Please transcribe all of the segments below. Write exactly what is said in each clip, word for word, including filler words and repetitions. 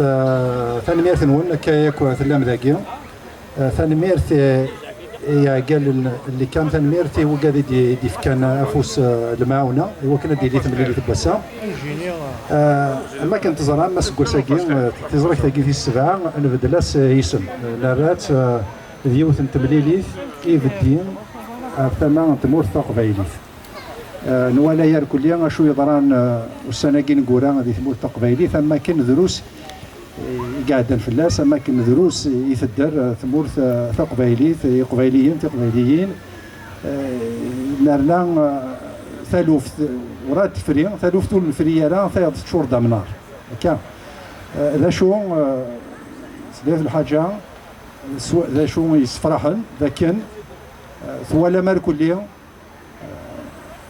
Eh, tanemmirt-nwen akka yakk tellam dagi. Eh, tanemmirt i, i yiɛeggalen n Likam, tanemmirt i wigad i d-, i d-ifkan afus, eh, lemɛawna i wakken ad d-tili temlilit n wass-a. Eh, am akken teẓram, aseggas-agi, eh, tiẓrigt-agi tis sebɛa, nbeddel-as, eh, isem. Eh, nerra-tt, eh, d yiwet n temlilit ibeddi ɣer tama n tmurt taqbaylit. Eh, nwala irkelli acu yeḍran, eh, ussan-agi ineggura di tmurt taqbaylit, am wakken drus, eh, i iɛeddan fell-as, am wakken drus i tedder, eh, tmurt, eh, taqbaylit, iqbayliyen, tiqbayliyin. Eh, nerna, eh, taluft, eh, ur ad tefri, taluft ur nefri ara, tayeḍ teččur d amnar. Akka. Eh, d acu, eh, s lḥaǧa, s wa-, d acu yessefraḥen, d akken, eh, twalam irkelli, eh,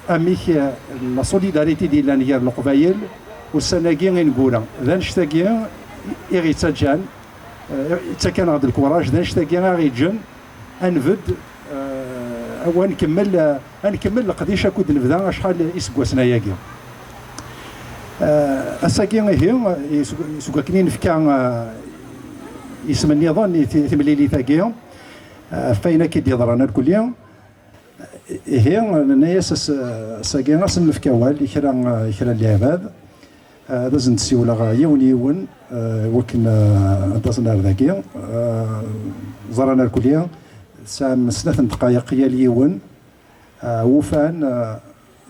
amek, eh, la solidarité i d-yellan gar Leqbayel ussan-agi ineggura. D annect-agi i ɣ-yettaǧǧan, eh, yettak-aneɣ-d lkuraj, d annect-agi i ɣ-yeǧǧen ad nbedd, eh, ad nkemmel, eh, ad nkemmel leqdic akk i d-nebda acḥal iseggasen ayagi. Eh, ass-agi ihi, seg, seg wakken i nefka, eh, isem nniḍen i t-, i temlilit-agi, eh, ɣef wayen akka i d-yeḍran irkelli. Ihi, nenna-yas ass-, ass-agi ad sen-nefk awal i kra, i kra n lɛibad. Eh, ad asen-d-siwleɣ yiwen yiwen, eh, wakken, eh, ad d-asen ar dagi. Eh, ẓran irkelli, tesɛam snat n dqayeq yal yiwen. Eh, wufan, eh,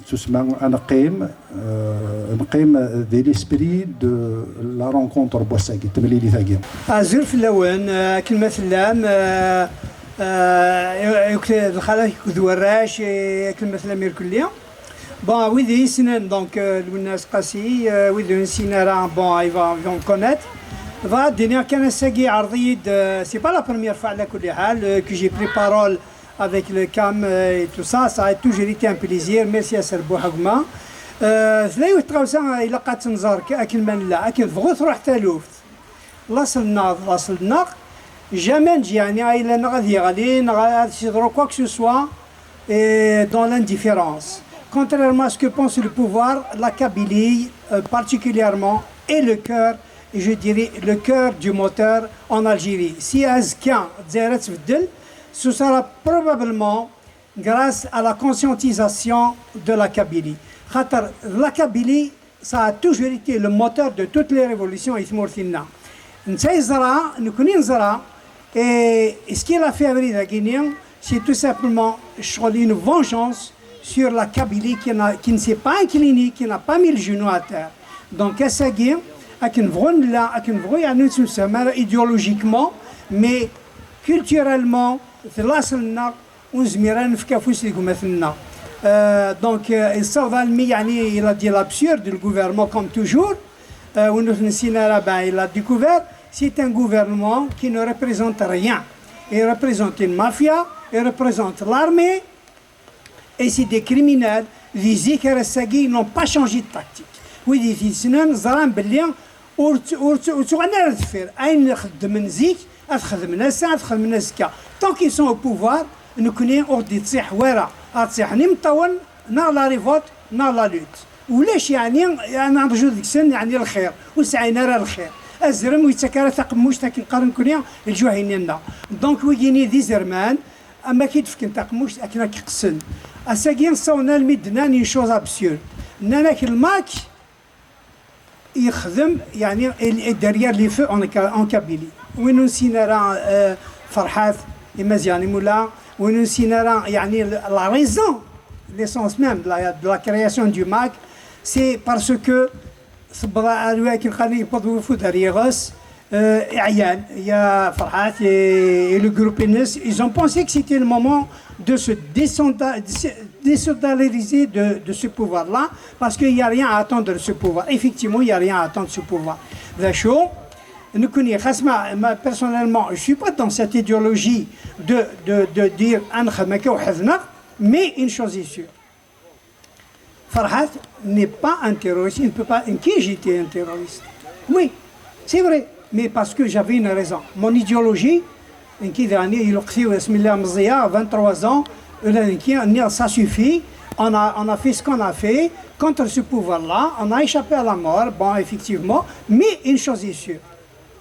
tusma ad neqqim, eh, neqqim di l'esprit de la rencontre n wass-agi, n temlilit-agi. Azul fell-awen, eh, akken ma tellam, eh, eh, akk d lxalat akked warrac, eh, akken ma tellam irkelli. Bon, wid i yessnen, donc, euh, Lwennas Qasi, euh, wid ur nessin ara, bon, ils vont, ils vont me connaître. Bɣiɣ ad d-iniɣ kan ass-agi, ɛreḍ-iyi-d, euh, c'est pas la première fois, ɛla kulli ḥal, euh, que j'ai pris parole avec le cam, euh, et tout ça, ça a toujours été un plaisir. Merci à Serbo Hagma. Euh, tella yiwet tɣawsa, ilaq ad tt-nẓer k-, akken ma nella, akken tebɣu truḥ taluft. Laṣel-nneɣ d laṣel-nneɣ, jamais neǧǧ, yeɛni, ayla-nneɣ ad yeɣli, neɣ ad s-yeḍru quoi que ce soit, et dans l'indifférence. Contrairement à ce que pense le pouvoir, la Kabylie, euh, particulièrement, est le cœur, et je dirais le cœur du moteur en Algérie. Si azekka Lezzayer ad tbeddel, ce sera probablement grâce à la conscientisation de la Kabylie. Xaṭer la Kabylie, ça a toujours été le moteur de toutes les révolutions i tmurt-nneɣ. Netta yeẓra, nekkni neẓra, et ce qu'il a fait abrid-agi-nni, c'est tout simplement ccɣel, une vengeance sur la Kabylie qui n'a, qui ne s'est pas inclinée, qui n'a pas mis le genou à terre. Donc, ass-agi, akken bɣu nella, akken bɣu, yeɛni, ur nettemsefham ara idéologiquement, mais culturellement, d laṣel-nneɣ, ur nezmir ara nefk afus deg umaten-nneɣ. Euh, donc, euh, yessaweḍ almi, yeɛni, il a dit l'absurde, le gouvernement, comme toujours. Euh, win ur t-nessin ara, ben, il a découvert, c'est un gouvernement qui ne représente rien. Il représente une mafia, il représente l'armée, et c'est des criminels. Di zik ar ass-agi, ils n'ont pas changé de tactique. Wid i t-yessnen ẓran belli ur tt-, ur tt-, ur ttɣan ara deffir. Ayen xeddmen zik, ad xedmen ass-a, ad xedmen azekka. Tant qu'ils sont au pouvoir, nekkni ur d-ittṣiḥ wara. Ad ttṣiḥen imeṭṭawen, neɣ la révolte, neɣ la lutte. Ulac, yeɛni, ad nerǧu deg-sen, yeɛni, lxir. Ur sɛin ara lxir. Azrem ur yettak ara taqemmuct, akken qqaren nekkni, lǧuhayna-nneɣ. Donc, wigini d izerman, am akken i d-fken taqemmuct, akken ad k-qessen. Ass-agi, ssawḍen almi d-nnan une chose absurde. Nnan-ak, lmak yexdem, yeɛni, est derrière les feux en Ka-, en Kabylie. Win ur nessin ara, euh, Ferḥat Imaziɣen Imula, win ur nessin ara, yeɛni, la raison, l'essence même de la, de la création du mak, c'est parce que tewweḍ ar wakken qqaren yewweḍ ufud ar yiɣes, euh, ɛyan, ya Ferḥat et, et le groupe-ines, ils ont pensé que c'était le moment de se désonda-, de se désolidarisé de, de ce pouvoir-là, parce qu'il n'y a rien à attendre de ce pouvoir. Effectivement, il n'y a rien à attendre de ce pouvoir. D acu, nekkni, xas ma, ma, personnellement, je suis pas dans cette idéologie de, de, de dire, ad nexdem akka weḥd-neɣ, mais une chose est sûre. Ferhat n'est pas un terroriste, il ne peut pas, qui j'étais un terroriste. Oui, c'est vrai, mais parce que j'avais une raison. Mon idéologie, nekk daɣen i lweqt-iw asmi lliɣ meẓẓiyeɣ, vingt-trois ans, ula d nekk nniɣ ça suffit, on a, on a fait ce qu'on a fait contre ce pouvoir-là, on a échappé à la mort, bon, effectivement, mais une chose est sûre,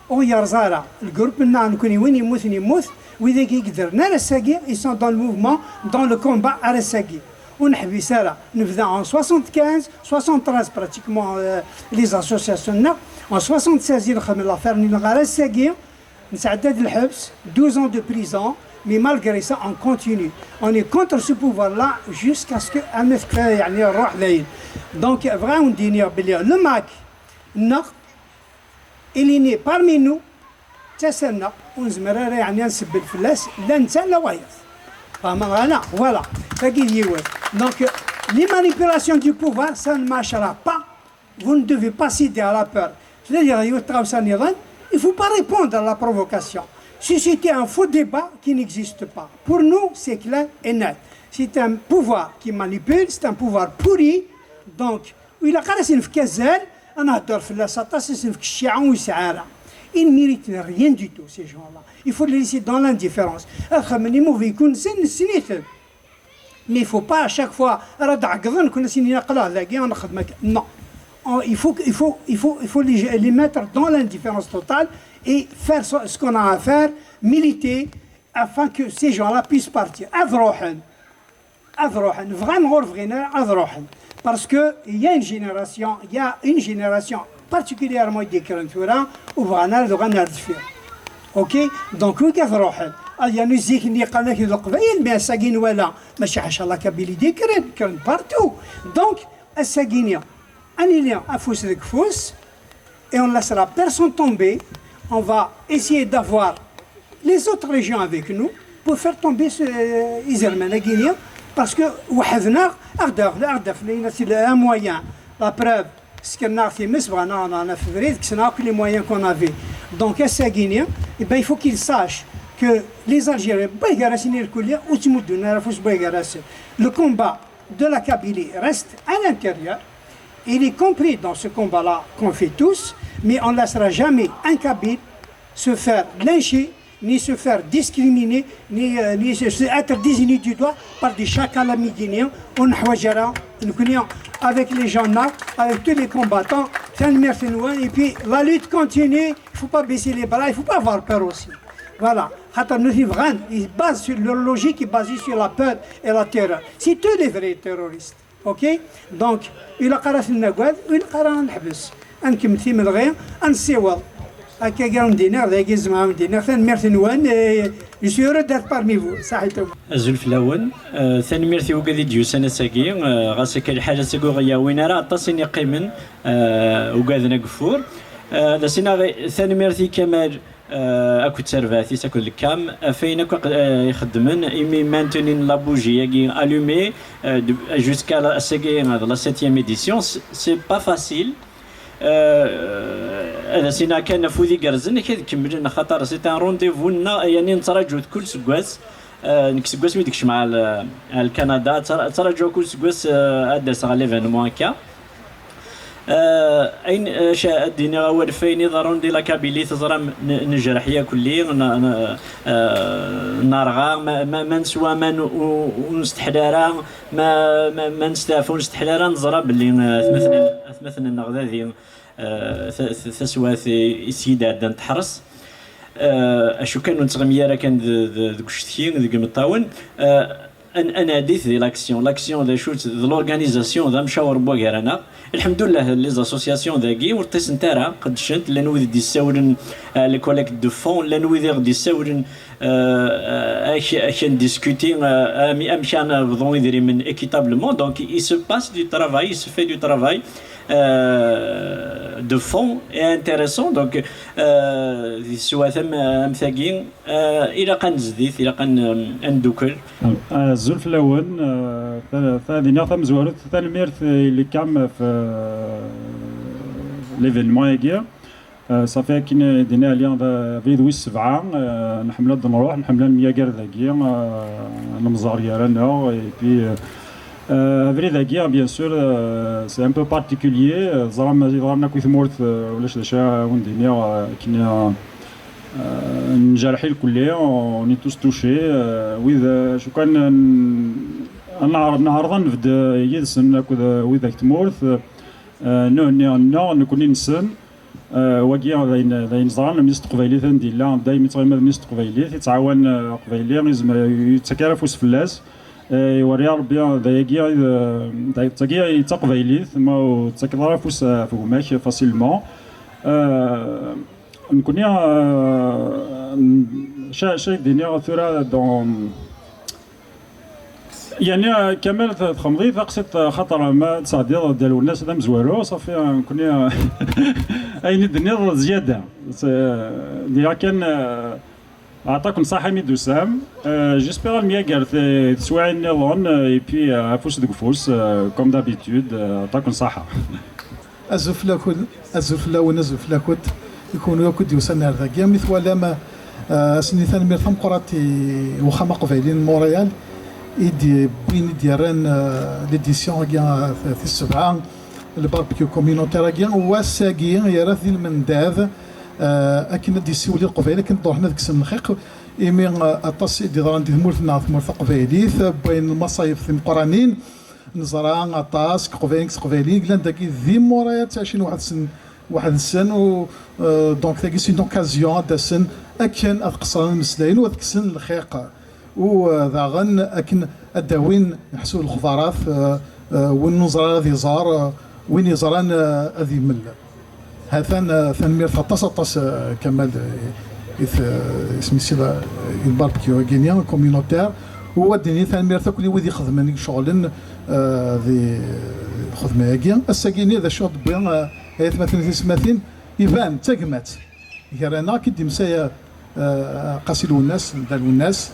Ur yerẓ ara. Le groupe-nneɣ nekkni, win yemmuten yemmut, widak i yedren ar ass-agi, ils sont dans le mouvement, dans le combat ar ass-agi. Ur neḥbis ara. Nebda en soixante-quinze, soixante-treize pratiquement, euh, les associations-nneɣ. En soixante-seize i nxeddem l'affaire-nni, neɣ ar ass-agi, nesɛedda-d lḥebs, douze ans de prison, mais malgré ça, on continue. On est contre ce pouvoir-là jusqu'à ce que, armi teqfa, yeɛni, rruḥ dayen. Donc, bɣiɣ ad wen-d-iniɣ belli le MAK-nneɣ, il est né parmi nous, d tasa-nneɣ, ur nezmir ara, yeɛni, ad nsebbel fell-as, la netta, la wayeḍ. Fehmeḍ? Ala, voilà, tagi d yiwet. Donc, les manipulations du pouvoir, ça ne marchera pas. Vous ne devez pas céder à la peur. C'est-à-dire, yiwet tɣawsa niḍen, il faut pas répondre à la provocation. Si c'était un faux débat qui n'existe pas, pour nous, c'est clair et net. C'est un pouvoir qui manipule, c'est un pouvoir pourri. Donc, il a caressé une fkazal, on a adoré la sata, c'est une fkchi'a ou sahara. Ils ne méritent rien du tout, ces gens-là. Il faut les laisser dans l'indifférence. Ad xedmen imouvés kunsen, nesniten. Mais il faut pas à chaque fois, rad ɛegḍen, kun asin aql-aɣ dagi, ad nxedm akka. Non. On- Il faut, il faut, il faut, il faut les, les mettre dans l'indifférence totale et faire ce, ce qu'on a à faire, militer, afin que ces gens-là puissent partir. Ad ruḥen. Ad ruḥen. Bɣan ur bɣin ara, ad ruḥen. Parce que il y a une génération, il y a une génération particulièrement i d-yekkren tura, ur bɣan ara ad uɣalen ar deffir. Ok? Donc, wigi ad ruḥen. Ad yernu zik-nni yeqqaren-ak d Leqbayel, mais ass-agi nwala, mačči ḥaca la Kabylie i d-yekkren, kkren partout. Donc, ass-agi-nni, ad nili afus deg ufus, et on ne laissera personne tomber. On va essayer d'avoir les autres régions avec nous pour faire tomber ce, euh, izerman-agi-nni, parce que weḥd-neɣ, aɣ-d-, aɣ-d-afen, c'est un moyen. La preuve, skernaɣ times, bɣan ad naf abrid, kksen akk les moyens qu'on avait. Donc, ass-agi-nni, eh ben, il faut qu'ils sachent que les Algériens, bɣiɣ gar-asen irkelli, ur ttmuddun ara afus bɣiɣ gar-asen. Le combat de la Kabylie reste à l'intérieur. Il est compris dans ce combat-là qu'on fait tous, mais on ne laissera jamais un Kabyle se faire lyncher, ni se faire discriminer, ni, euh, ni se, se être désigné du doigt par des chacals à Médiniens. On a avec les gens là, avec tous les combattants, c'est un mercenaire. Et puis la lutte continue, il ne faut pas baisser les bras, il ne faut pas avoir peur aussi. Voilà. Ils basent sur leur logique, ils basent sur la peur et la terreur. C'est eux les vrais terroristes. Ok? Donc, ilaq ara ten-nagad, ilaq ara neḥbes. Ad nkemmel timelɣi, ad nessiweḍ. Akka i wen-d-iniɣ, dagi zemreɣ ad wen-d-iniɣ, tanemmirt-nwen, et je suis heureux d'être parmi vous. Saḥit. Azul fell-awen. Euh, tanemmirt i wigad i d-yusan ass-agi. Euh, ɣas akka lḥal ass-agi ur ɣ-yehwi ara, aṭas i yeqqimen, euh, ugaden ageffur. Euh, d asin-a, tanemmirt i Kamal, euh, akked terbaɛt-is, akked Lekam, ɣef wayen akk, euh, ixeddmen, imi maintenir la bougie-agi allumée, euh, de, jusqu'à la, ass-agi, euh, de la septième édition, c'est, c'est pas facile. Euh, ad asin-a kan afud igerrzen, ak ad kemmlen, axaṭer c'est un rendez-vous-nneɣ, yani nettraǧu-t kul seggas. Euh, nekk seg wasmi d-kecmeɣ ar, ar Lkanada, ttra-, ttraǧuɣ kul seggas, euh, ad d-aseɣ ɣer l'événement akka. Euh, ayen, euh, ca-, ad d-iniɣ awal ɣef wayen iḍerrun di la Kabylie, teẓram, n-, nejreḥ yakulli, n-, n-, euh, nerɣa, ma, ma, ma neswa aman ur, ur nesteḥla ara, ma, ma, ma nesteɛfa ur nesteḥla ara, neẓra belli, euh, atmaten, atmaten-nneɣ dagi, euh, ta-, ta-, taswiɛt i, i s-yi-d-ɛeddan teḥres. Euh, acu kan ur nettɣimi ara kan d-, d-, deg ucetki, deg imeṭṭawen. Euh, ad, ad nɛeddi di l'action. L'action d acu-tt? D l'organisation, d amcawar n wagar-aneɣ. Lḥemdullah, les associations dagi ur ṭṭisent ara, qeddcent, llan wid d-yessawlen, euh, les collectes de fonds, llan wid i ɣ-d-yessawlen, euh, euh, ak-, ak-, ad ndiscuti, euh, ami-, amek ara nebḍu idrimen équitablement. Donc, il se passe du travail, il se fait du travail, euh, de fond et intéressant. Donc, euh, di teswiɛt am, am tagi, euh, ilaq ad nezdit, ilaq ad n-, ad neddukel. Azul fell-awen, euh, ta-, ta-, ad iniɣ tamezwarut, tanemmirt i Lekam ɣef, euh, l'événement-agi. Euh, ṣafi akken i d-nniɣ, d abrid wis sebɛa, euh, nḥemmel ad nruḥ, nḥemmel ad nemyager dagi, euh, nemẓer gar-aneɣ, et puis, euh, euh, abrid-agi, bien sûr, euh, c'est un peu particulier, euh, teẓram, ẓran akk i tmurt, euh, ulac d acu ara wen-d-iniɣ, euh, akken, euh, euh, njerḥ irkelli, on est tous touchés, euh, wid, euh, acu kan, euh, ad neɛreḍ, neɛreḍ ad nebded, euh, yid-sen akked, euh, widak tmurt, euh, nuhenni-aneɣ, nekkni nessen, Eh, wagi d ayen, d ayen ẓran, mmi-s n teqbaylit anda yella, daymi yettɣima d mmi-s n teqbaylit, yettɛawan, eh, aqbayli, yezmer, yettak ara afus fell-as. Eh, iwerri Rebbi d ayagi i d, d, d tagi i d taqbaylit, ma ur tettakeḍ ara afus, eh, ɣef gma-k facilement. Eh, nekkni, eh, n-, ca, ca i d-iniɣ tura dans, Yani, eh, Kamal, t-, txemmeḍ-iyi taqsiṭ, eh, xaṭer ma tesɛeddiḍ Dda Lwennas d amezwaru, ṣafi, eh, nekkni, eh, ayen i d-tenniḍ d zzyada. S-, eh, dira kan, eh, aɛṭak n ṣṣaḥa imi d-tusam. Eh, j'espère ad nemyager t-, teswiɛin nniḍen, eh, et puis, eh, afus deg ufus, eh, comme d'habitude, eh, aɛṭak n ṣṣaḥa. Azul fell-akent, azul fell-awen, azul fell-akent. I kunwi akk i d-yusan ar dagi, mi twalam, eh, ass-nni tanemmirt tameqqrant i Uxxam Aqbayli n Montréal, i d-yewwin, i d-yerran, eh, l'édition-agi, eh, tis sebɛa, le barbecue communautaire-agi, u ass-agi yerra-t di lmendad, eh, akken ad d-yessiwel i Leqbayel, akken ad d-ruḥen ad kksen lxiq, imi, eh, aṭas i d-yeḍran di tmurt-nneɣ, tmurt taqbaylit, wwin lmaṣayeb timeqqranin, neẓra aṭas n Iqbayliyen, n Teqbayliyin, llan dagi di Montréal, ttɛicin weḥd-sen, weḥd-sen, u, euh, donc, tagi, c'est une occasion ad d-asen akken ad qeṣṣren imeslayen u ad kksen lxiq. U, euh, daɣen akken ad d-awin, ḥsu lexbarat, euh, euh, win ur neẓri ara ad iẓer, euh, win yeẓran, euh, ad imel. Hatan, eh, tanemmirt aṭas, aṭas, eh, Kamal, eh, i t-, eh, isem-is i la-, i lbarbecue-agi-nni communautaire. U ad d-nini tanemmirt akk i wid ixedmen, i iceɣlen, eh, di, di lxedma-agi. Ass-agi-nni d acu d-wwi, eh, ay atmaten tisetmatin, iban d tagmat gar-aneɣ, akken d-yemsaya, eh, Qasi Lwennas, Dda Lwennas,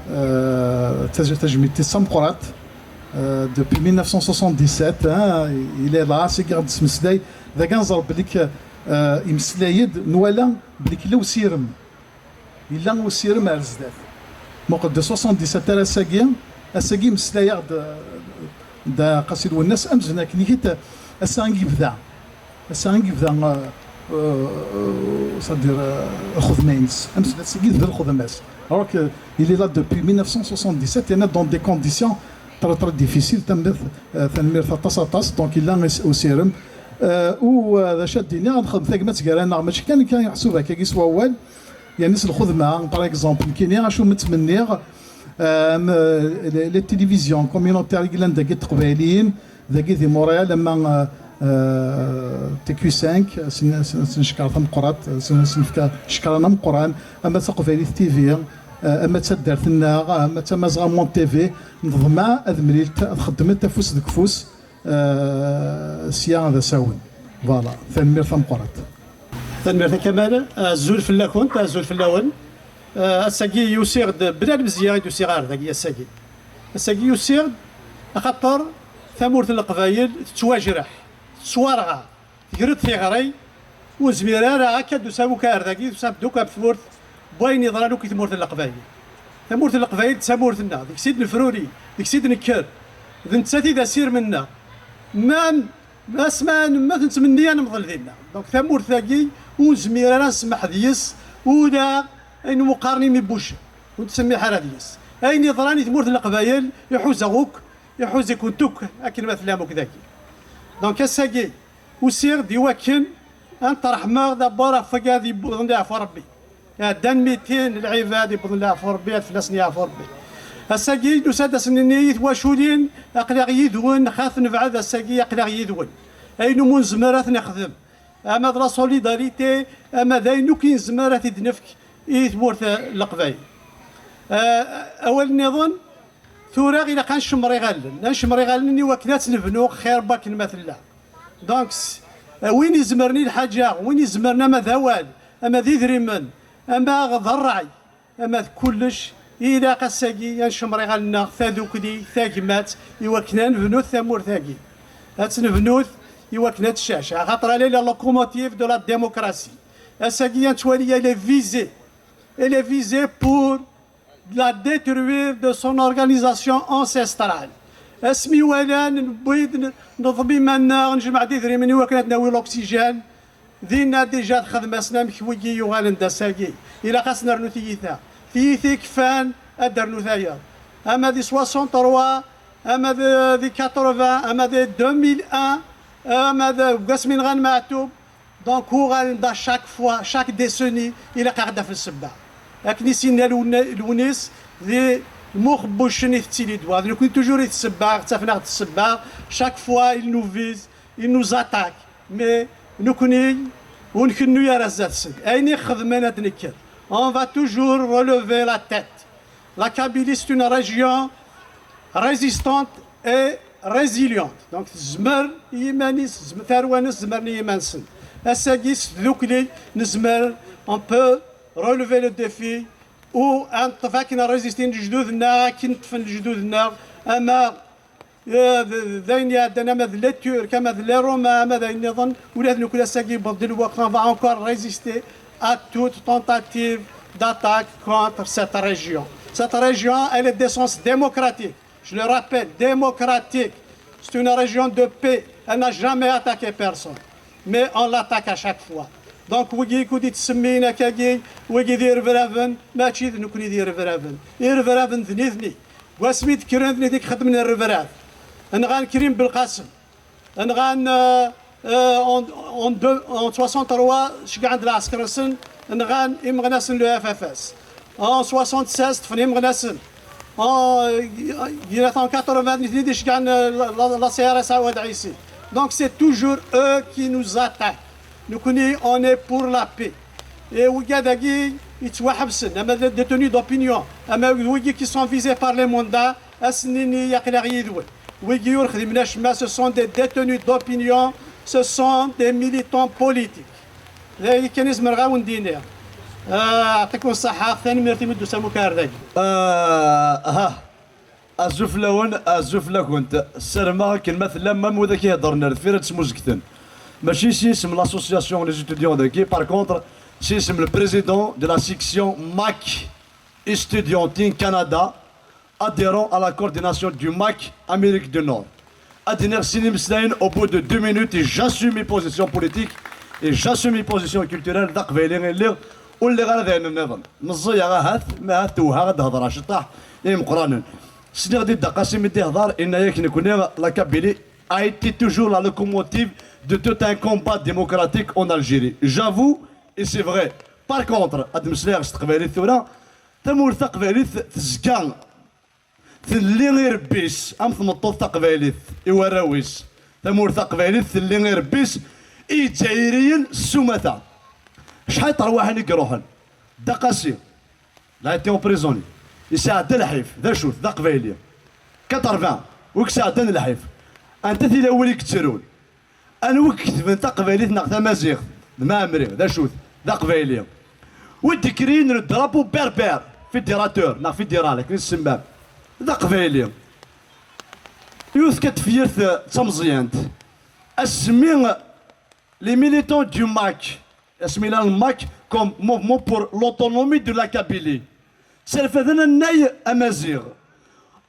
eh, taj-, tajmilt-is d tameqqrant. Euh, depuis mille neuf cent soixante-dix-sept, hein, il est là, ass-agi ɣ-d-nesmeslay, dagi ad nẓer belli k-, euh, imeslay-d, nwala belli k-, yella usirem. Yella usirem ar zdat. Muqel de soixante-dix-sept ar ass-agi, ass-agi imeslay-aɣ-d, euh, Dda Qasi Lwennas, amzun akken ihi t-, ass-a i yebda. Ass-a i yebda, euh, euh, c'est-à-dire, euh, lxedma-ines. Amzun ass-agi tebda lxedma-s. Alors que il est là depuis mille neuf cent soixante-dix-sept, il est dans des conditions très, très difficiles. Tanemmirt, euh, tanemmirt aṭas, aṭas. Donc, yella is-, usirem. Euh, u, euh, d acu ad d-iniɣ, ad nexdem tagmat gar-aneɣ, mačči kan, kan yeḥsub akka s wawal, yani s lxedma, par exemple, nekkini acu mi ttmenniɣ, euh, am, euh, les, les télévisions communautaires i yellan dagi n teqbayliyin, dagi di Montréal, ama, euh, euh, T Q cinq, sen, sen, sen ccekṛ tameqqrant, sen, sen fka ccekṛ ameqqran, ama Taqbaylit T V, euh, ama d taddart-nneɣ, ama d Tamazɣa Monde T V, neḍmeɛ ad mlilt, ad xeddment afus deg ufus, euh, sya d asawen. Voilà, tanemmirt tameqqrant. Tanemmirt a Kamal, azul fell-akent, azul fell-awen. Euh, ass-agi usiɣ-d, bla lemzeyya i d-usiɣ ar dagi ass-agi. Ass-agi usiɣ-d, axaṭer tamurt n Leqbayel tettwajreḥ, tettwarɣa, tger-d tiɣri, ur nezmir ara akka d-usam akk ar dagi, tusam-d akk ɣef tmurt n wayen yeḍran akk i tmurt n Leqbayel. Tamurt n Leqbayel d tamurt-nneɣ, deg-s i d-nefruri, deg-s i d-nekker, d nettat i d asirem-nneɣ. Ma, asma nemmet, nettmenni ad nemḍel dinna. Donc tamurt-agi ur nezmir ara ad nsemmeḥ deg-s ula ayen umi qqaren imi bucen, ur nettsemmiḥ ara deg-s. Ayen yeḍran i tmurt n Leqbayel iḥuza akk, iḥuza-kent akk akken ma tellam akk dagi. Donc ass-agi usiɣ-d i wakken ad n-ṭerḥmeɣ d'abord ɣef wagad yewwḍen leɛfu Rebbi. Ɛeddan mitin n lɛibad yewwḍen leɛfu Rebbi, ad fell-asen yeɛfu Rebbi. Ass-agi nusa-d ad sen-nini i twaculin, aql-aɣ yid-wen, xat nebɛed, ass-agi aql-aɣ yid-wen. Ayen umi nezmer ad t-nexdem, ama d la solidarité, ama d ayen akk i nezmer ad t-id-nefk i tmurt n Leqbayel. Ah, awal nniḍen, tura ilaq ad ncemmer iɣallen. Ad ncemmer iɣallen i wakken ad tt-nebnu xir n wakken ma tella. Donc, s-, win izemren i lḥaǧa, win izemren ama d awal, ama d idrimen, ama d ṛṛay, ama d kullec, ilaq ass-agi ad ncemmer iɣallen-nneɣ, tadukli, tagmat, i wakken ad nebnut tamurt-agi. Ad tt-nebnut i wakken ad tecceɛceɛ, axaṭer elle est la locomotive de la démocratie. Ass-agi ad nettwali, elle est visée. Elle est visée pour la détruire de son organisation ancestrale. Asmi walan newwi-d n-, neḍm iman-nneɣ, nejmeɛ-d idrimen i wakken ad nawi l'oxygène, dinna déjà texdem-asen amek wigi yuɣalen d ass-agi. Ilaq ad s-nernu tiyita. Tiyita ikfan ad d-ternu tayeḍ. Ama di soixante-trois, ama di, di quatre-vingts, ama di deux mille un, ama di, deg wasmi nɣan Meɛtub, Donc uɣalen-d à chaque fois, chaque décennie, ilaq ad ɣ-d-afen ssebba. Akken i s-yenna Lewnis, d lmuxebbucen i tettili ddwa. D nekkni toujours i d ssebba, ɣ-ttafen-aɣ-d ssebba. Chaque fois ils nous visent, ils nous attaquent, mais nekkni ur nkennu ara zdat-sen. Ayen i xedmen ad d-nekker. On va toujours relever la tête. La Kabylie, c'est une région résistante et résiliente. Donc tezmer i yiman-is, tarwa-nnes zemren i yiman-nsen. Ass-agi s tdukli nezmer, on peut relever le défi, u ad neṭṭef akken résister lejdud-nneɣ, akken ṭṭfen lejdud-nneɣ, ama d ayen iɛeddan, ama d les Turcs, ama d les Romains, ama d ayen nniḍen. Ula d nekkni ass-agi yewweḍ-d lweqt, on va encore résister à toute tentative d'attaque contre cette région. Cette région, elle est d'essence démocratique. Je le rappelle, démocratique. C'est une région de paix. Elle n'a jamais attaqué personne. Mais on l'attaque à chaque fois. Donc wigi kud ittsemmin akkagi, wigi d irebraben, mačči d nekkni d irebraben. Irebraben d nitni. Wasmi d-kkren d nitni ixeddmen rrebrab. Nɣan Krim Belqasem. Nɣan, euh, euh, en, en, deux, en soixante-trois, ceggɛen-d lɛesker-nsen, nɣan imeɣnasen n le F F S. En soixante-seize, ṭṭfen imeɣnasen. En, euh, en quatre-vingt, nitni d-iceggɛen, euh, la, la, la C R S Awad Ɛisi. Donc c'est toujours eux qui nous attaquent. Nekkni, on est pour la paix. Et wigad-agi yettwaḥebsen, ama d détenus d'opinion, ama d wigi qui sont visés par les mandats, ad sen-nini aql-aɣ yid-wen. Wigi ur xdimen acemma, ce sont des détenus d'opinion, ce sont des militants politiques. D ayen kan i zemreɣ ad wen-d-iniɣ. Ah, yeɛṭikum ṣṣeḥḥa, tanemmirt imi d-tusam ukaɛer dagi. Ah, ha. Azul fell-awen, azul fell-akent. Ssarameɣ akken ma tellam am widak i iheddren ar deffir ad smuzgten. Mačči s yisem l'association Les Étudiants dagi, par contre, s yisem le président de la section MAC Estudiantine Canada, adhérent à la coordination du MAC Amérique du Nord. Ad d-iniɣ sin imeslayen au bout de deux minutes et j'assume mes positions politiques et j'assume mes positions culturelles. D aqbayli i lliɣ, ur lliɣ ara d ayen nniḍen. Meẓẓiyeɣ ahat, ma ahat tewha ad d-hedreɣ ciṭṭaḥ i imeqqranen. Sliɣ-d i Dda Qasim i d-ihder, inna-yak nekkni, la Kabylie a été toujours la locomotive de tout un combat démocratique en Algérie. J'avoue, et c'est vrai. Par contre, ad d-meslayeɣ s teqbaylit tura, tamurt taqbaylit tezga telli irebbi-s am tmeṭṭut taqbaylit i warraw-is. Tamurt taqbaylit telli irebbi-s i Izzayriyen s umata. Acḥal n terwiḥin i iruḥen? Dda Qasi, il a été emprisonné. Yesɛedda lḥif, d acu-t, d aqbayli. Quatre-vingts, wi yesɛeddan lḥif. Anta tilawin i yettrun? Anwa i iketben taqbaylit neɣ tamaziɣt? D Maɛmri, d acu-t? D aqbayli. Wi d-ikrin le drapeau berbère, fédérateur neɣ fédéral, akken i s-semmam, d aqbayli. Yiwet kan tefyirt d tameẓyant. Asmi les militants du MAK, asmi llan MAK comme Mouvement pour l'Autonomie de la Kabylie, sserfaden annay amaziɣ.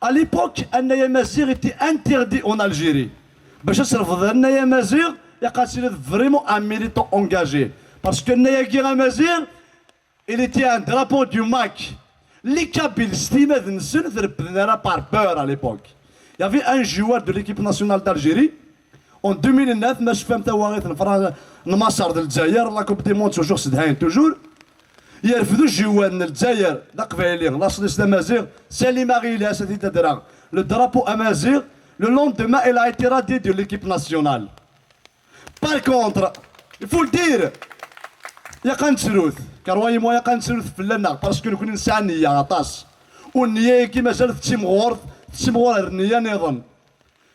À l'époque, annay amaziɣ était interdit en Algérie. Bac ad trefdeḍ annay amaziɣ, ilaq ad tiliḍ vraiment un militant engagé. Parce que annay-agi amaziɣ, il était un drapeau du MAK. Les Kabyles s timmad-nsen ur refden ara par peur à l'époque. Il y avait un joueur de l'équipe nationale d'Algérie, en deux mille neuf, ma tecfam tawaɣit n Fran-, n Maṣer d Lezzayer, la Coupe du Monde toujours, sedhayen toujours. Yerfed ujiwan n Lezzayer d aqbayli, laṣel-is d amaziɣ, Salim Aɣilas, ad t-id-adreɣ, le drapeau amaziɣ. Le lendemain, il a été radié de l'équipe nationale. Par contre, il faut le dire, ilaq ad nettrut, croyez-moi, ilaq ad nettrut fell-aneɣ, parce que nekkni nesɛa nniya aṭas. U nniya-agi mazal tettimɣur, tettimɣur ar nniya nniḍen.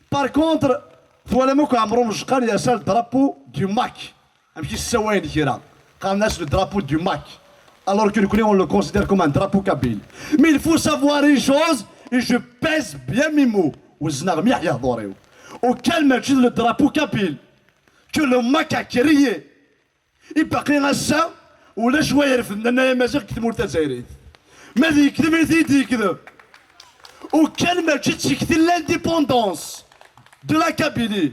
Par contre, twalam akk Ɛmer Umejqan yersa le drapeau du MAK. Amek i s-ssawayen kra? Qqaren-as le drapeau du MAK. Alors que nekkni, on le considère comme un drapeau kabyle. Mais il faut savoir une chose, et je pèse bien mes mots. Wezneɣ mliḥ lehdur-iw. Au calme, mačči d le drapeau kabyle que le MAK a créé. I baqi ass-a, ulac wa irefden annay amaziɣ deg tmurt tazzayrit. Ma d yekdeb i t-id-yekdeb. Au calme, mačči d tikti l'indépendance de la Kabylie.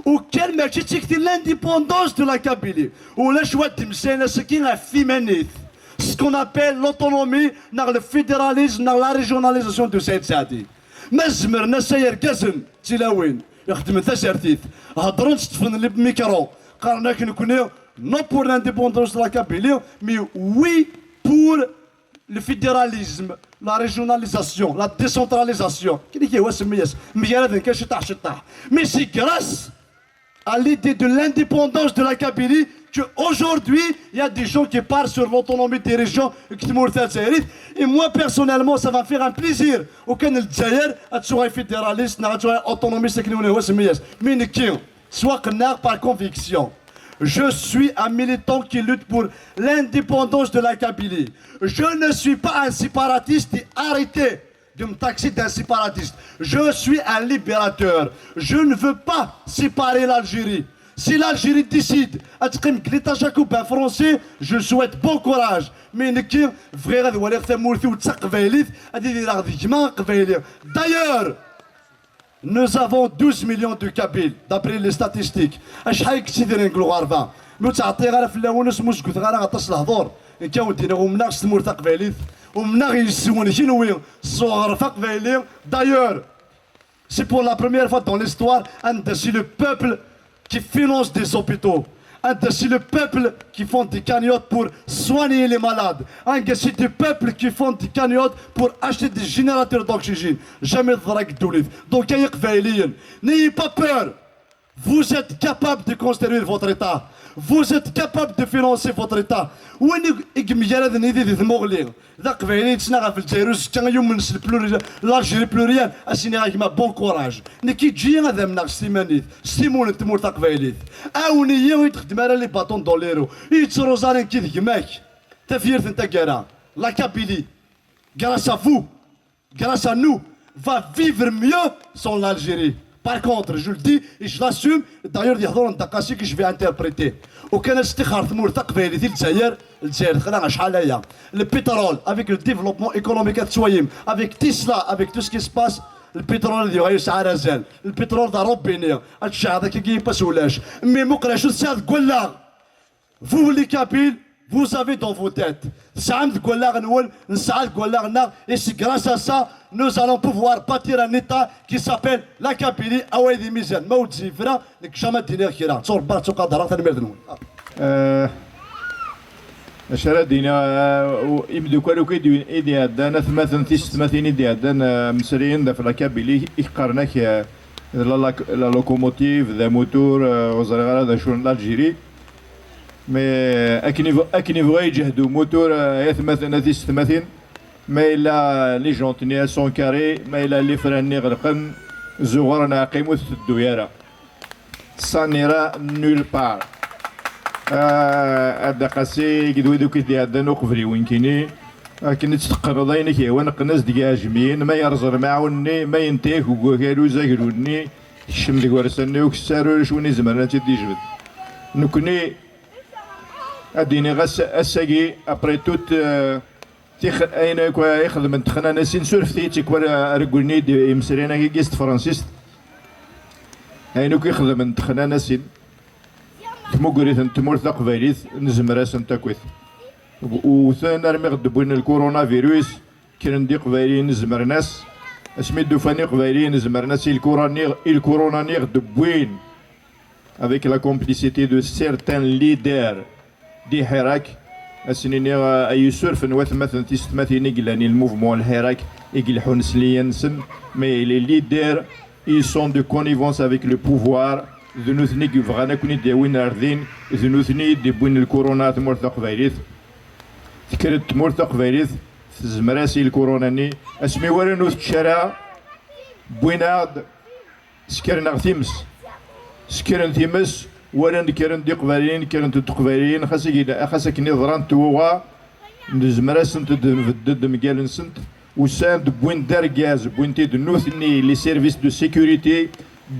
Au calme, mačči d tikti l'indépendance de la Kabylie. Ulac wa d-imeslayen ass-agi ɣef timanit. Ce qu'on appelle l'autonomie, neɣ le fédéralisme, neɣ la régionalisation de Saïd Saadi. Ma zemren ass-a yergazen d tilawin ixeddmen tasertit, heddren, ṭṭfen le micro, Qqaren-ak nekkni non pour l'indépendance de la Kabylie, mais oui pour le fédéralisme, la régionalisation, la décentralisation. Kini kiwa semmi-as, mgaraden kan ciṭaḥ ciṭaḥ. Mais c'est grâce à l'idée de l'indépendance de la Kabylie que aujourd'hui il y a des gens qui parlent sur l'autonomie des régions. Et moi personnellement, ça va me faire un plaisir. Au Canada, tu sois fédéraliste, tu sois autonomiste, mais nekki, سواء قلنا par conviction. Je suis un militant qui lutte pour l'indépendance de la Kabylie. Je ne suis pas un séparatiste et arrêtez de me taxer d'un séparatiste. Je suis un libérateur. Je ne veux pas séparer l'Algérie. Si l'Algérie décide ad teqqim deg l'État jacobin français, je lui souhaite bon courage. Mais nekki bɣiɣ ad waliɣ tamurt-iw d taqbaylit, ad idireɣ d gma aqbayli. D'ailleurs, nous avons douze millions de Kabyles, d'après les statistiques. Acḥal i yettidiren deg lɣerba? Mi ur ttɛeṭṭiɣ ara fell-awen, ur smuzguteɣ ara aṭas lehḍur. Nekk ad wen-d-iniɣ, umneɣ s tmurt taqbaylit, umneɣ yes-wen kenwi s uɣref aqbayli. D'ailleurs, c'est pour la première fois dans l'histoire, anda c'est le peuple qui finance des hôpitaux. Anda c'est le peuple qui font des cagnottes pour soigner les malades. Anda c'est des peuples qui font des cagnottes pour acheter des générateurs d'oxygène. Jamais teḍra deg ddunit. Donc, ay Iqbayliyen, n'ayez pas peur. Vous êtes capable de construire votre État. Vous êtes capable de financer votre État. Win i yemgaraden yid-i di tmuɣli, d aqbayli yettnaɣ ɣef Lezzayer uzekka, yumen s le pluri-, l'Algérie plurielle, ad s-iniɣ a gma bon courage. Nekk, eǧǧ-iyi ad amneɣ s timanit, s timul n tmurt taqbaylit. Awen-iyi ur d-xeddem ara les bâtons dans les roues. Yettruẓ ara nekk d gma-k. Tafyirt n taggara, la Kabylie, grâce à vous, grâce à nous, va vivre mieux sans l'Algérie. Par contre, je le dis et je l'assume, d'ailleurs, d ihḍuren n Dda Qasi que je vais interpréter. Ukan ad tettixer tmurt taqbaylit i Lezzayer, Lezzayer texla acḥal aya. Le pétrole, avec le développement économique ad twayem, avec Tesla, avec tout ce qui se passe, le pétrole ad yuɣal yesɛa arazal. Le pétrole d aṛubini, ad tceɛɛeḍ akka yipas ulac. Mais muqel acu tesɛiḍ deg wallaɣ. Vous, les Kabyles, vous avez dans vos têtes. Tesɛam deg wallaɣ-nwen, nesɛa deg wallaɣ-nneɣ, et c'est grâce à ça, nous allons pouvoir bâtir un État qui s'appelle la Kabylie, a waydi mizan. Ma ur d-yefra, nekk jamais d-iniɣ kra. Ttuṛebbaɣ, ttuqadreɣ, tanemmirt-nwen. Eh, acu ara d-iniɣ, eh, u-, imeddukal akk i d-, i d-iɛeddan, atmaten, tisetmatin i d-iɛeddan, eh, mesriyen d ɣef la Kabylie, i qqaren-ak, eh, d la, la, la locomotive, d amutur, eh, ur ẓriɣ ara d acu n l'Algérie. Mais akken yeb-, akken yebɣa yejhed umutur, eh, ay atmaten, a tisetmatin, ma yella les jantes-nni sont carrés, ma yella les freins-nni ɣelqen, zuɣer neɣ qqim ur tetteddu ara. Ça n'ira nulle part. Eh, a Dda Qasi, akked wid akk i t-iɛeddan uqbel-iw nekkini, akken i tt-teqqneḍ ayen i k-yehwan, qqen-as-d deg iɛejmiyen, ma yerẓ lemɛun-nni, ma yenta-yak deg wakal uzaglu-nni, tekcem deg warsa-nni ukessar, ulac win izemren ad tt-id-ijbed. Nekkni, ad d-iniɣ ass-, ass-agi, après tout, euh, tix-, ayen akk i xedment texnanasin, surfet-iyi tikwal, euh, regglen-iyi-d imesriyen-agi s tefransist. Ayen akk i xedment texnanasin, tmuggrit n tmurt taqbaylit, nezmer-asent akkit. Wten armi ɣ-d-wwin lkurunavirus, kkren-d Iqbayliyen zemren-as. Asmi d-ufan Iqbayliyen zemren-as i lkurani-, i lkuruna-nni ɣ-d-wwin, avec la complicité de certains leaders di Hirak, ad sen-iniɣ, eh, ay isurfen watmaten tisetmatin i yellan i le mouvement n Hirak, i ileḥḥun s liya-nsen, mais les leaders, ils sont de connivence avec le pouvoir, d nutni i yebɣan ad ken-id-awin ar din, d nutni i d-iwwin lkuruna ar tmurt taqbaylit. Tekker-d tmurt taqbaylit, tezmer-as i lkuruna-nni, asmi walan ur tečči ara, wwin-aɣ-d, skren-aɣ times. Skren times, walan kkren-d Iqbayliyen, kkrent-d Teqbayliyin, xas igi-, xas akken i ḍrant twuɣa, nezmer-asent-d nbedded mgal-nsent. Usan-d, wwin-d argaz, wwin-t-id nutni, les services de sécurité,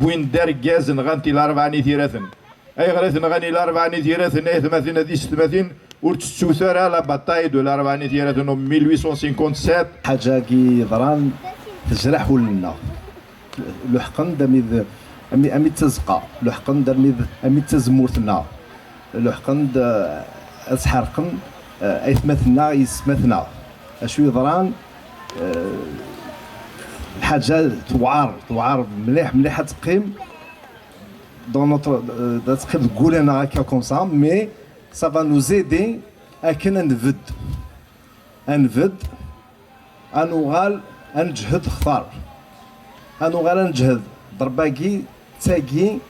wwin-d argaz, nɣan-t i larebɛa n itiraten. Ayɣer i t-nɣan i larebɛa n itiraten, ay atmaten, a tisetmatin, ur ttettut ara la bataille de larebɛa n itiraten en mille huit cent cinquante-sept. Ḥaǧa-agi yeḍran tejreḥ ul-nneɣ. Luḥqen-d ami d, ami, ami d tazeqqa. Luḥqen-d ami d, ami d tazemmurt-nneɣ. Luḥqen-d, eh, ad sḥerqen, eh, aytmaten-nneɣ, yessetma-tneɣ. Acu yeḍran, eh, lḥaǧa tewɛer, tewɛer mliḥ, mliḥ ad teqqim. Dans notre, euh, d ad teqqim deg wul-nneɣ akka comme ça, mais ça va nous aider akken ad nbedd, ad nbedd, ad nuɣal ad neǧhed xtar, ad nuɣal ad neǧhed ḍerba-agi d tagi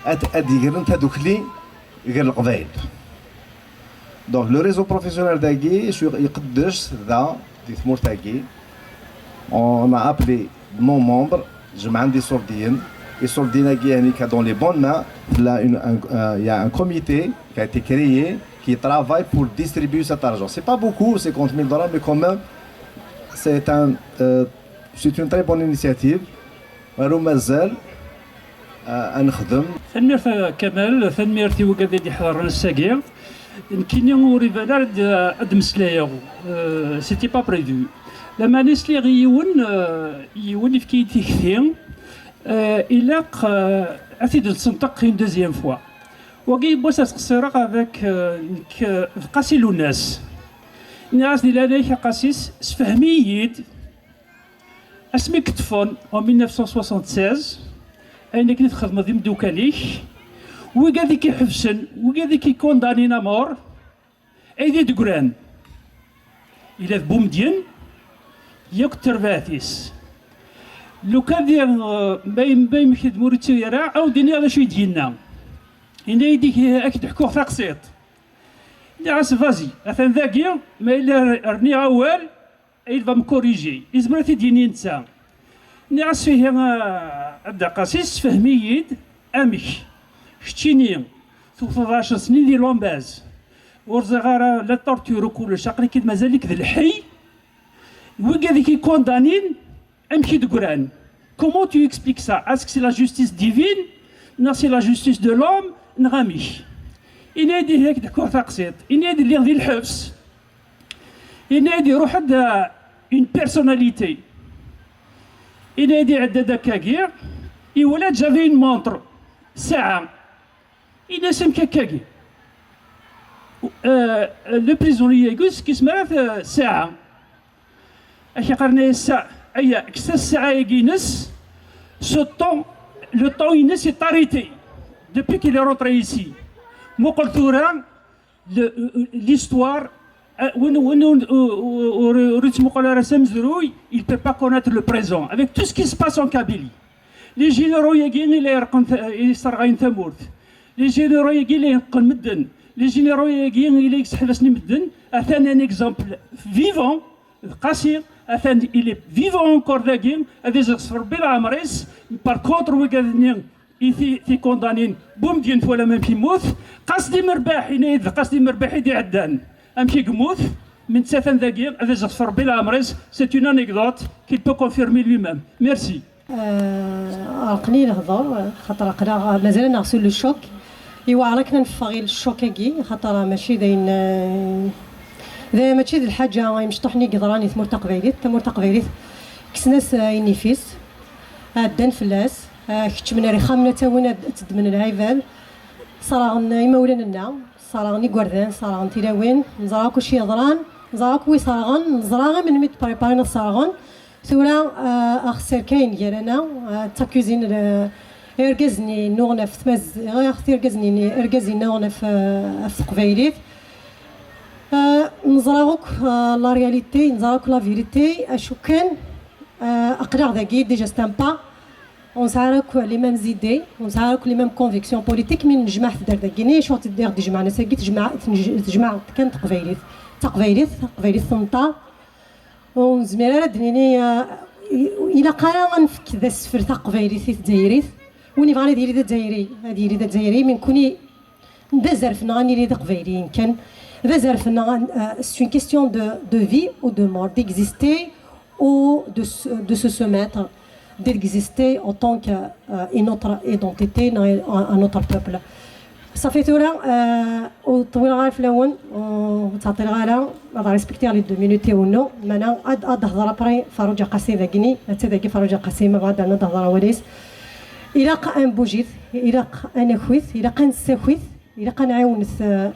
ad, ad d-yegren tadukli gar Leqbayel. Donc le réseau professionnel dagi, acu iqeddec da di tmurt-agi, on a appelé nos membres, jemɛen-d iṣurdiyen. Iṣurdiyen-agi, yani, ka dans les bonnes mains, là, une, un, euh, il y a un comité qui a été créé, qui travaille pour distribuer cet argent. C'est pas beaucoup, cinquante mille dollars, mais quand même, c'est un, euh, c'est une très bonne initiative. Aru mazal, euh, ad nexdem. Tanemmirt a Kamal, tanemmirt i wigad i d-iḥḍren ass-agi. Nekkini ur iban ara ad, ad d-meslayeɣ. Euh, c'était pas prévu. Lameɛna sliɣ i yiwen, euh, yiwen yefka-yi-d tikti, euh, ilaq, euh, ad t-id-nsenṭeq une deuxième fois. Wagi yiwwas ad s-qṣireɣ avec, euh, nekk, euh, d Qasi Lunas. Nniɣ-as di leɛnaya-k a Qasis, sefhem-iyi-d asmi k-ṭṭfen en mille neuf cent soixante-seize, ayen akken i txedmeḍ d imeddukal-ik, wigad i k-iḥebsen, wigad i k-ikundanin à mort, ay d idegran. Ila d Bumedyen yakk d terbaɛt-is. Lukan d, eh, ma yem-, ma yemked ma ur yettili ara, ad wen-d-iniɣ d acu i d-yenna. Yenna-yi-d, ak-d-ḥkuɣ taqsiṭ. Nniɣ-as, vas-y, atan dagi, ma yella r-, rniɣ awal, il va me corriger. Yezmer ad t-id-yini netta. Nniɣ-as, ihi, a, a Dda Qasis, sefhem-iyi-d amek. Keččini, tewteḍ ɛecr snin di Lambaz. Ur ẓriɣ ara la torture u kullec, aql-ik-id mazal-ik d lḥi. Wigad i k-ikundanin, amek i d-ggran? Comment tu expliques ça? Est-ce que c'est la justice divine? Neɣ c'est la justice de l'homme? Neɣ amek? Yenna-yi-d, ihi, ak-d-ḥkuɣ taqsiṭ. Yenna-yi-d, lliɣ di lḥebs. Yenna-yi-d, iruḥ-d, euh, une personnalité. Yenna-yi-d, iɛedda-d akkagi, iwala-d, j'avais une montre, ssaɛa. Yenna-as, amek akkagi? Euh, le prisonnier-agi ur s-tekkisem ara t-, ssaɛa. Ak-iqqaren, ay ssaɛa, aya, kkes-as ssaɛa-agi-ines, ce temps, le temps-ines est arrêté depuis qu'il est rentré ici. Muqel tura, le, euh, l'histoire, euh, win, win, ur, ur, ur, ur yettmuqul ara s amezruy, il peut pas connaître le présent, avec tout ce qui se passe en Kabylie. Les généraux-agi i la ireqqen ta-, i yesserɣayen tamurt. Les généraux-agi i la ineqqen medden. Les généraux-agi i la yesseḥbasen i medden. Atan un exemple vivant, Qasi, atan il est vivant encore dagi, ad iẓeɣ s Rebbi leɛmer-is. Par contre, wigad-nni i ti-, tikundanin, Bumedyen twalam amek yemmut, Qasdim Rbaḥ, yenna-yi-d d Qasdim Rbaḥ i d-iɛeddan. Amek i yemmut? Mi netta atan dagi, ad iẓeɣ s Rebbi leɛmer-is, c'est une anecdote qu'il peut confirmer lui-même. Merci. Euh, ɛerqen-iyi lehḍur, xaṭer aql-aɣ mazal-aneɣ sur le choc. Iweɛer akken ad neffeɣ i le choc-agi, xaṭer mačči d ayen, euh, d, mačči d lḥaǧa imecṭuḥen i yeḍran i tmurt taqbaylit. Tamurt taqbaylit kksen-as, euh, inif-is, ɛeddan fell-as, euh, keččmen ar ixxamen ad t-awin ad, ad teddmen lɛibad, ṣerɣen imawlan-nneɣ, ṣerɣen igerdan, ṣerɣen tilawin, neẓra akk acu yeḍran, neẓra akk wi ṣerɣen, neẓra i melmi d-préparin ad ṣerɣen. Tura, euh, axessar kayen gar-aneɣ, euh, d takuzin, euh, irgazen-nni nnuɣen ɣef tmaziɣt, irgazen-nni, irgazen-nni nnuɣen ɣef, euh, ɣef teqbaylit. Euh, neẓra akk, euh, la réalité, neẓra akk la vérité, acu kan, euh, aql-aɣ dagi, déjà c'est un pas. Ur nesɛi ara akk les mêmes idées, ur nesɛi ara akk les mêmes convictions politiques, mi nejmeɛ taddart dagi-nni, acu i ɣ-d-ijemɛen ass-agi, tejmeɛ, tejmeɛ kan teqbaylit. Taqbaylit, taqbaylit tenṭer. Ur nezmir ara ad d-nini, ah, i-, ilaq ara ad nefk d asefru taqbaylit i tezzayrit. Win yebɣan ad yili d azzayri, ad yili d azzayri, mi nekkni d azref-nneɣ ad nili d iqbayliyen kan. D azref-nneɣ, ah, c'est une question de, de vie ou de mort, d'exister ou de se, de se soumettre, d'exister en tant que, euh, une autre identité, un, un autre peuple. Safi tura, euh, ur ṭwileɣ ara fell-awen, ur ttɛeṭṭileɣ ara, ad respektiɣ les deux minutes i wunnu, meɛna ad, ad d-hedreɣ après Faruǧa Qasi dagini, atta dagi Faruǧa Qasi, ma bɣa ad d-hedreɣ awal-is. Ilaq ad nbujit, ilaq ad naki, ilaq ad nessaki, ilaq ad nɛiwnet, euh,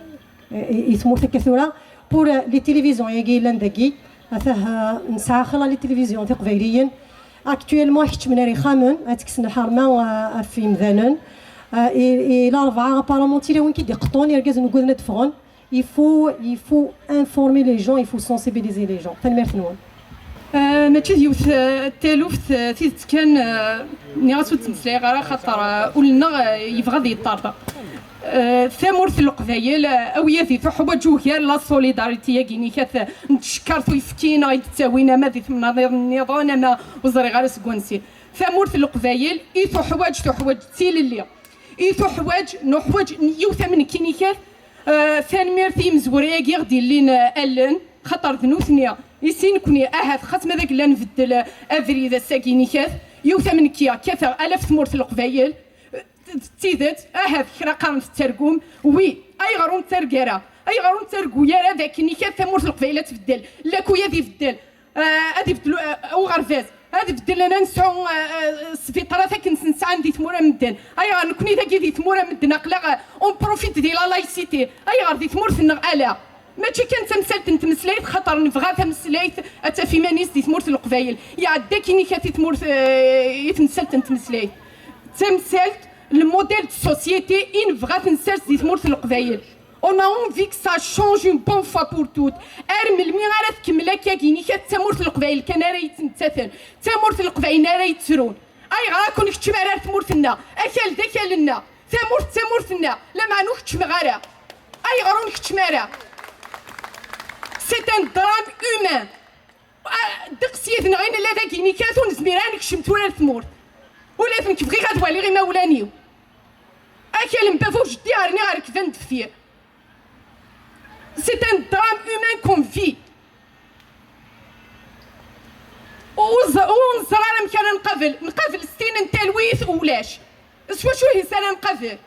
i, i tmurt akka tura. Pour, euh, les télévisions-agi yellan dagi, atah, euh, nesɛa xilla les télévisions tiqbayliyin. Actuellement, keččmen ar ixxamen, ad tekksen lḥerma, euh, ɣef yimdanen. Ah, i, i Larebɛa, apparemment, tilawin i d-iqeṭṭun, irgazen ugaden ad d-ffɣen. Il faut, il faut informer les gens, il faut sensibiliser les gens. Tanemmirt-nwen. Ah, mačči d yiwet, ah, taluft, ah, tidet kan, ah, nniɣ-as ur ttmeslayeɣ ara, xaṭer, ah, ul-nneɣ, ah, yebɣa ad yeṭṭerḍ. Ah, tamurt n Leqbayel, ah, awi-yad i tuḥwaǧ ugar la solidarité-agi-inek, ad n-tcekkert uyefki neɣ i d-ttawin ama di temnaḍin nniḍen, ama ur ẓriɣ ara seg wansi. Tamurt n Leqbayel i tuḥwaǧ, tuḥwaǧ d tilelli. I tuḥwaǧ, nuḥwaǧ yiwet am nekk-inek. Ah, tanemmirt i yimezwura-agi i ɣ-d-yellin, ah, allen, xaṭer d nutni. I si nekni, ahat, xas ma d agella nbeddel, ah, abrid ass-agi-inek, yiwet am nekki, kkateɣ alaf tmurt n Leqbayel. D tidet, ahat kra qqaren tettargum. Oui, ayɣer ur nettargu ara? Ayɣer ur nettargu ara d akken ikat tamurt n Leqbayel ad tbeddel? Lakul ad ibeddel, ah, ad ibeddel, ah, uɣerbaz, ad ibeddel, ad nesɛu, ah, ah, sbiṭarat akken s-, nesɛan di tmura n medden. Ayɣer nekni dagi di tmura n medden aql-aɣ, ah, on profite de la laïcité? Ayɣer di tmurt-nneɣ ala? Mačči kan d tamsalt n tmeslayt, xaṭer nebɣa tameslayt ad taf iman-is di tmurt n Leqbayel. Iɛedda akken ikat i tmurt, eh, i temsalt n tmeslayt. D tamsalt, le modèle de société i nebɣa ad t-nessers di tmurt n Leqbayel. On a envie que ça change une bonne fois pour toutes. Ar melmi ara tkemmel akka-agi ikat d tamurt n Leqbayel kan ara yettmettaten, d tamurt n Leqbayel ara yettrun? Ayɣer ad ken-keččem ara ar tmurt-nneɣ? Akal d akal-nneɣ, tamurt d tamurt-nneɣ, lameɛna ur keččmeɣ ara. Ayɣer ur nkeččem ara? C'est un drame humain. Ah, ddeqs yid-neɣ i nella dagi nikat, ur nezmir ara nekcem tura ar tmurt. Ula d nekk bɣiɣ ad waliɣ imawlan-iw. Akal n baba u jeddi rniɣ rekben deffir. C'est un drame humain qu'on vit. Ur ẓ-, ur neẓri ara amek ara nqabel. Nqabel s tin n talwit, ulac. S wacu ihis ara nqabel?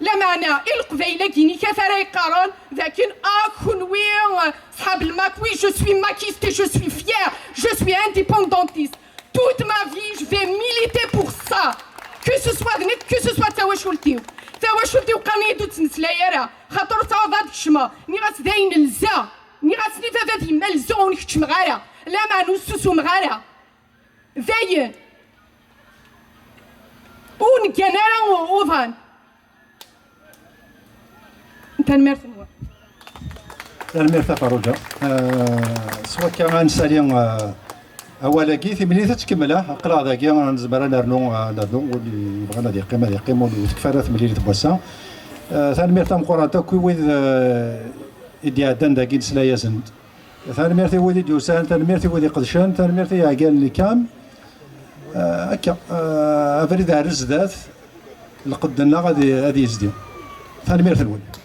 Lameɛna i Leqbayel-agi-inek ara yeqqaren dakken: "Ah, kunwi, eh, ṣḥab lmak, oui, je suis makiste et je suis fier, je suis indépendantiste. Toute ma vie, je vais militer pour ça. Que ce soit d nekk, que ce soit d tawacult-iw." Tawacult-iw qqaren-iyi-d ur ttmeslay ara, xaṭer ur ttɛawad ad kecmeɣ. Nniɣ-as dayen lza. Nniɣ-as i baba d yemma lza ur n-keččmeɣ ara, lameɛna ur ssusumeɣ ara. Dayen. Ur neggan ara u-, uḍan. Tanemmirt-nwen. Tanemmirt a Farruǧa. Eh, s wakka ad nsali, eh, awal-agi, timlilit ad tkemmel, ah, aql-aɣ dagi, nezmer ad nernu, eh, nernu, win yebɣan ad yeqqim, ad yeqqim, ur tekfi ara temlilit n wass-a. Eh, tanemmirt tameqqrant akk i wid, eh, i d-iɛeddan dagi, nesla-yasen-d. Tanemmirt i wid i d-yusan, tanemmirt i wid iqedcen, tanemmirt i yiɛeggalen n Likam. Ah, akka, ah, abrid ar zdat, lqedd-nneɣ ad i-, ad yezdi. Tanemmirt-nwen.